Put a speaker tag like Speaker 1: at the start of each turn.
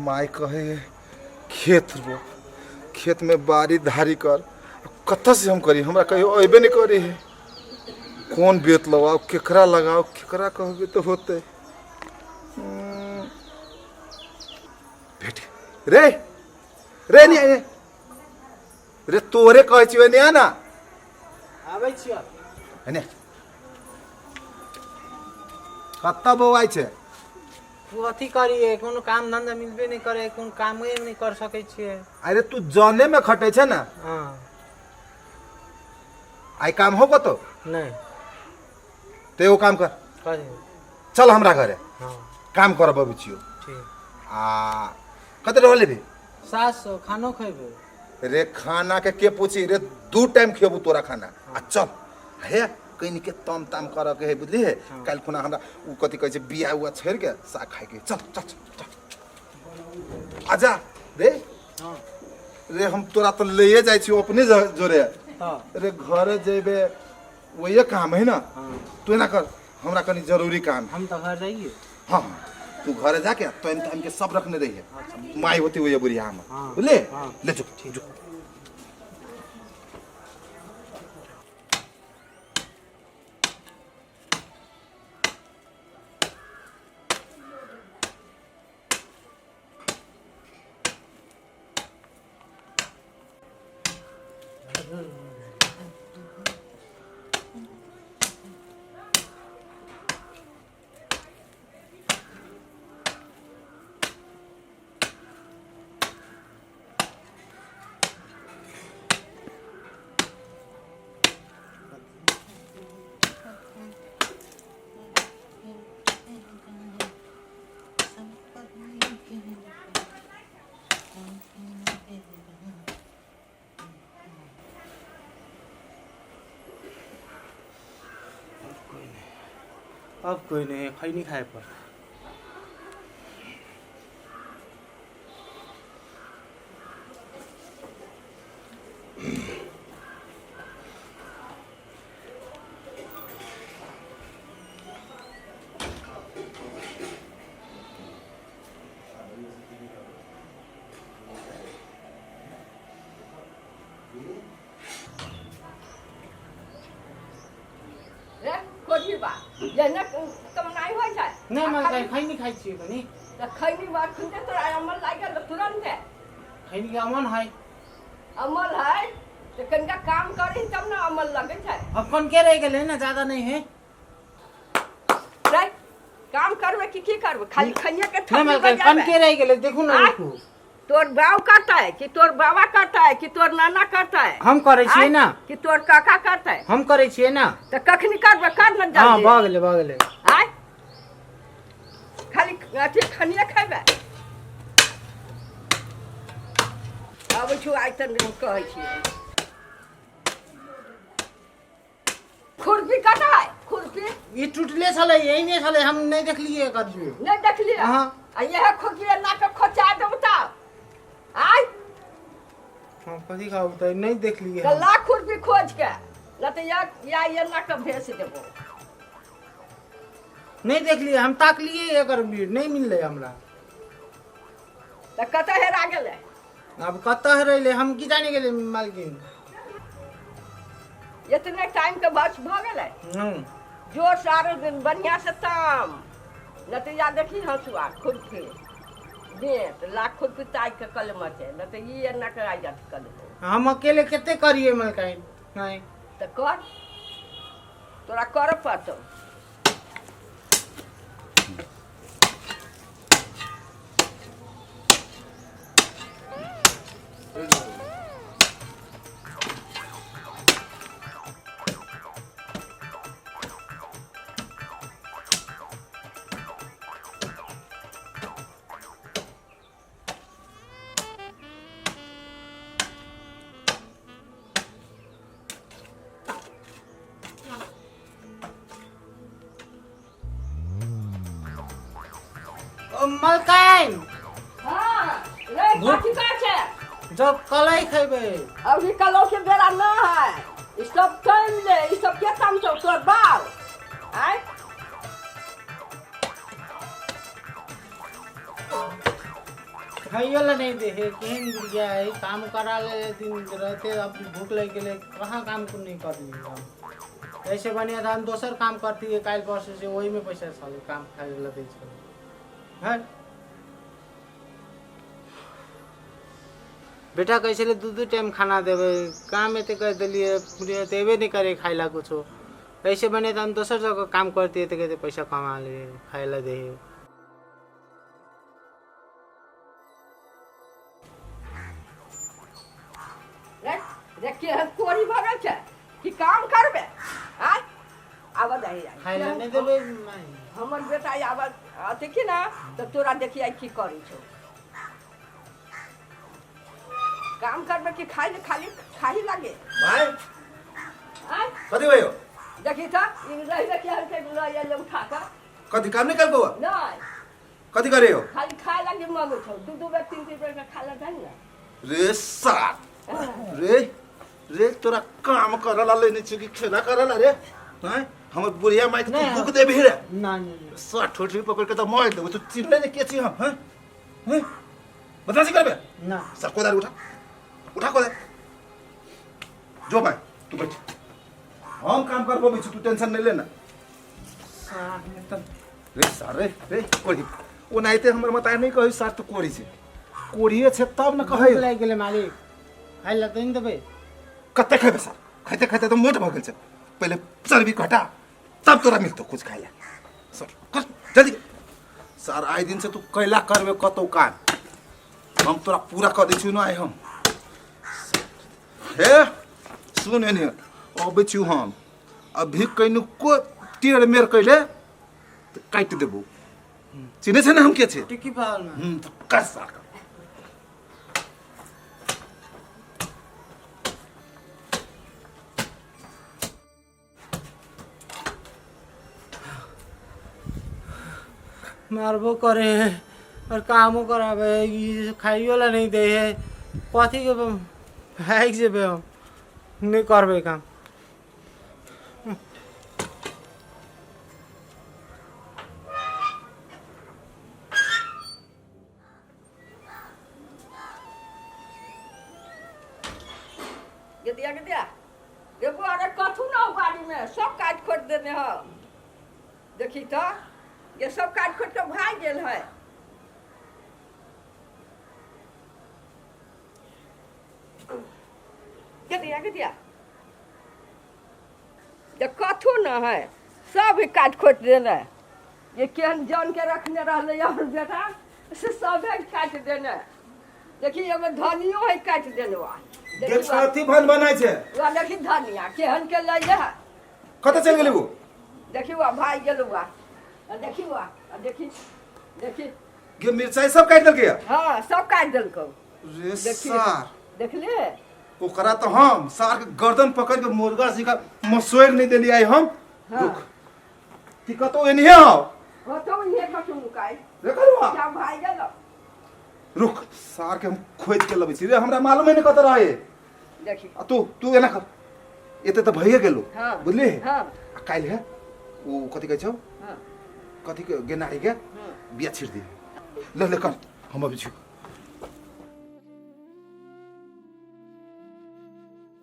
Speaker 1: माय कहे है खेत रो खेत में बारी धारी कर कतऽ से हम करी हमरा कहियो अयबे नहीं करी है कौन बेत लगाओ केकरा लगाओ केकरा कहबे तो होते। भेट रे रे नहीं आए रे तोरे कहै छियो नहीं आना
Speaker 2: आबै छियो।
Speaker 1: एने कतऽ बौआइ छै?
Speaker 2: तू अथी करिए, कोनो काम धंधा मिलबे नहीं करे, कोनो कामे नहीं कर सकै छियै।
Speaker 1: अरे तू जने में खटे छै ना।
Speaker 2: हाँ।
Speaker 1: आई काम हो कतो?
Speaker 2: नहीं।
Speaker 1: तो एगो काम कर।
Speaker 2: करी।
Speaker 1: चल हमरा घरे।
Speaker 2: हाँ।
Speaker 1: काम करब अबै छियो।
Speaker 2: ठीक।
Speaker 1: आ कते रहल लेबी?
Speaker 2: 700। खानो खेबै?
Speaker 1: रे खाना के पूछी रे, दू टाइम खेबू तोरा खाना। आ चल हे कहीं के तम ताम कर के है बुझली है।
Speaker 2: हाँ।
Speaker 1: काल्हि खुना हमरा उ कथी कहै छै बिया उआ छोड़ि के साग खाइ के। चल चल चल चल आजा रे।
Speaker 2: हाँ।
Speaker 1: रे हम तोरा तो लैए जाइ छियो अपने जोरे।
Speaker 2: हाँ।
Speaker 1: रे घरे जेबे वही काम है ना।
Speaker 2: हाँ।
Speaker 1: तू एना कर, हमरा कनी जरूरी काम है।
Speaker 2: हम तो घर जाइए।
Speaker 1: हाँ तू घरे जाके तोम ताम के सब रखने रहिए, माई होती वही बुढ़िया हम।
Speaker 2: हाँ।
Speaker 1: बुझले?
Speaker 2: हाँ।
Speaker 1: ले जो जो।
Speaker 2: अब कोई नहीं है, खैनी खाए पर।
Speaker 3: रे खोजी बा ये न कमनाई होइ छै।
Speaker 2: नहीं
Speaker 3: आ
Speaker 2: मन
Speaker 3: खाली
Speaker 2: खैनी खाइ छियै बनी।
Speaker 3: तऽ खैनी बा खुनते तोरा अमल लागल तुरंत।
Speaker 2: खैनी के अमन है।
Speaker 3: अमल है तऽ कनिका काम करी तब ने अमल लगै छै।
Speaker 2: अब कौन के रह गेलै ना, ज्यादा नहीं है।
Speaker 3: रे काम करबै कि की करबै, खाली खैनिया के
Speaker 2: नहीं
Speaker 3: थप्पी
Speaker 2: मलकाइन,
Speaker 3: बजाबै।
Speaker 2: कौन के रह गेलै देखू ना।
Speaker 3: आय?
Speaker 2: देखू।
Speaker 3: तोर बाऊ करता है कि तोर बाबा करता है कि तोर नाना करता है?
Speaker 2: हम करै छियै
Speaker 3: आय?
Speaker 2: ना।
Speaker 3: कि तोर काका करता है?
Speaker 2: हम करै छियै ना।
Speaker 3: तऽ कखनी करबै, कर न
Speaker 2: हाँ।
Speaker 3: जल्दी।
Speaker 2: भऽ गेलै, भऽ गेलै।
Speaker 3: आय खाली अथी खनिया खेबै आबै छौ आइ तऽ हम कहै छियै खुरपी कतऽ है खुरपी?
Speaker 2: ई टूटले छलै, एहिने छलै, हम नहि देखलियै एकर भी।
Speaker 3: नहि देखलियै?
Speaker 2: हाँ।
Speaker 3: आ इएह खुरपी एना के खोचा देबौ तऽ आय।
Speaker 2: हाँ, कथी कहू तऽ नहि देखलियै
Speaker 3: तऽ
Speaker 2: हम।
Speaker 3: ला खुरपी खोज के, नहि तऽ या या एना के भेज देबौ।
Speaker 2: नहि देखलियै हम, ताकलियै एकर भी नहि मिललै हमरा।
Speaker 3: तऽ कतऽ हेरा गेलै?
Speaker 2: आब कतऽ हेरैले हम की जानि गेलियै मालकिन।
Speaker 3: इतने टाइम के बस भऽ गेलै। जोर से आरो दिन बढ़िया से ताम, नहि तऽ या देखी हँसुआ खुरपी बेंत ला खुरपी ताकि के कलम छै, नहि तऽ ई एना के आइ जात कलम।
Speaker 2: हम अकेले कते करियै मलकाइन? नहीं।
Speaker 3: तऽ कर, तोरा करऽ पड़तौ।
Speaker 2: ओ मलकाइन।
Speaker 3: हाँ रे, कथी कहै छै?
Speaker 2: जब कलै खेबै।
Speaker 3: अभी कलौ के बेरा न है, ई सब टाइम ले, ई सब के काम छौ तोर बाप आय?
Speaker 2: खाइयो ला नहीं दे है, केहन बुढ़िया है, काम करा ले दिन रहते, अब भूख लग गेलै, कहाँ काम को नहीं कर ली काम। ऐसे बढ़िया था हम दोसर काम करती है काल्हि परसों से, वही में पैसा साले काम खाए ला दै छै। है बेटा कैसे ले दू दू टाइम खाना देबै, काम एते कर देलियै, बुढ़िया देबे नहीं करे खाइ ला कुछो। ऐसे बने तो हम दोसर जगह काम करती है तो कहते पैसा कमा ले खाए ला दे।
Speaker 3: रे रे केहन कोरी भऽ गेल छै कि काम करबे आय आबऽ दही आइ।
Speaker 2: खाइ ला नहीं देबै माय।
Speaker 3: हमर बेटा आबऽ अथी की ना तऽ तोरा देखी आइ की करै छौ। काम करबे कि खाइ खाली खाही लागे।
Speaker 1: भाइ
Speaker 3: आय
Speaker 1: कथी भयो?
Speaker 3: देखी तऽ ई रहिबे केहन के लऽ एलै उठा कऽ।
Speaker 1: कथी काम नहीं कलको?
Speaker 3: नहि।
Speaker 1: कथी करे हो?
Speaker 3: खाली खाय लागी मांगै छौ, दू दू बेर तीन तीन बेर के खाय ला दही ने।
Speaker 1: रे सार रे रे तोरा काम करला लेने छी कि खेला करला रे? हैं हमर बुढ़िया माई के तू
Speaker 2: नहीं।
Speaker 1: दुख देबही रे?
Speaker 2: ना ना ना।
Speaker 1: सर ठोठरी पकड़ के तो मार देबो। तू चिन्हले ने के छी हम? हैं हैं बदमाशी करबे?
Speaker 2: ना।
Speaker 1: सर कोदार उठा, उठा कोदार। जो भाई तू बैठ, हम काम करबो बिछु, तू टेंशन नहीं लेना।
Speaker 2: सार में तो
Speaker 1: रे सार रे रे कोरी ओनाहिते हमर मताय नहीं कहै सार तू कोरी छै, कोरिए छै तब न कहै।
Speaker 2: भूख लागि गेलै मालिक, खाइ ला तऽ नहि देबै?
Speaker 1: कते खेबै सर, खाइते खाइते तऽ मोट भऽ गेल छै। पहिले चर्बी घटा तब तोरा मिलतौ कुछ खाइ ला। सर कर जल्दी सर, आइ दिन से तू कैला करबे कतौ काम, हम तोरा पूरा कऽ दै छियौ न आइ हम। हे सुन एने अबै छियौ हम, अभी कनिको टेढ़ मेढ़ कैले तऽ काटि देबौ। चिन्है छै ने हम के छै?
Speaker 2: टिकी पावल में।
Speaker 1: तऽ कर सार कर।
Speaker 2: मारबो करे है और कामो कराबे है, ई खाइयो ला नहीं दे है, कथी के भागि जेबै हम, नहीं करबै काम।
Speaker 3: गेदिया गेदिया देखो, अरे कथू ना हो बाड़ी में सब काट खोट देने हो। देखी तो ये सब काट खोट के भाग गेल है। गेदिया गेदिया जे कथू न है, सब काट खोट देने। ये केहन जान के रखने रहले हमर बेटा, से सब काट देने। देखी एगो धनियो है काट देने वा।
Speaker 1: गे कथी भन बनाइ छै?
Speaker 3: वा देखी धनिया केहन के लैले है।
Speaker 1: कतऽ चलि गेलै ओ?
Speaker 3: देखी वा भाग गेल वा। आ देखी वा, आ देखी देखी
Speaker 1: गे मिरचाई सब काटि देलकै?
Speaker 3: हाँ सब काटि देलकौ।
Speaker 1: रे
Speaker 3: देखी।
Speaker 1: सार
Speaker 3: देखले
Speaker 1: ओकरा तऽ हम सार के गर्दन पकड़ के मुर्गा सिखा मसोरि नहि देलियै हम।
Speaker 3: हाँ।
Speaker 1: रुक की कतौ एनहे आउ।
Speaker 3: कतौ इहे कतौ नुकाइ
Speaker 1: रे करुआ।
Speaker 3: क्या भाग गेल?
Speaker 1: रुक सार के हम खोजि के लबै छी रे, हमरा मालूम है ने कतऽ रहै।
Speaker 3: देखी
Speaker 1: आ तू तू एना कर, एते तऽ भइए गेलो।
Speaker 3: हाँ।
Speaker 1: बुझली?
Speaker 3: हाँ।
Speaker 1: आ काल्हि है ओ कथी कहै छौ?
Speaker 3: हाँ।
Speaker 1: कथी के गेनारी के
Speaker 3: हाँ।
Speaker 1: बिया छिड़ दिहे। ले ले कर, हम अबै छी।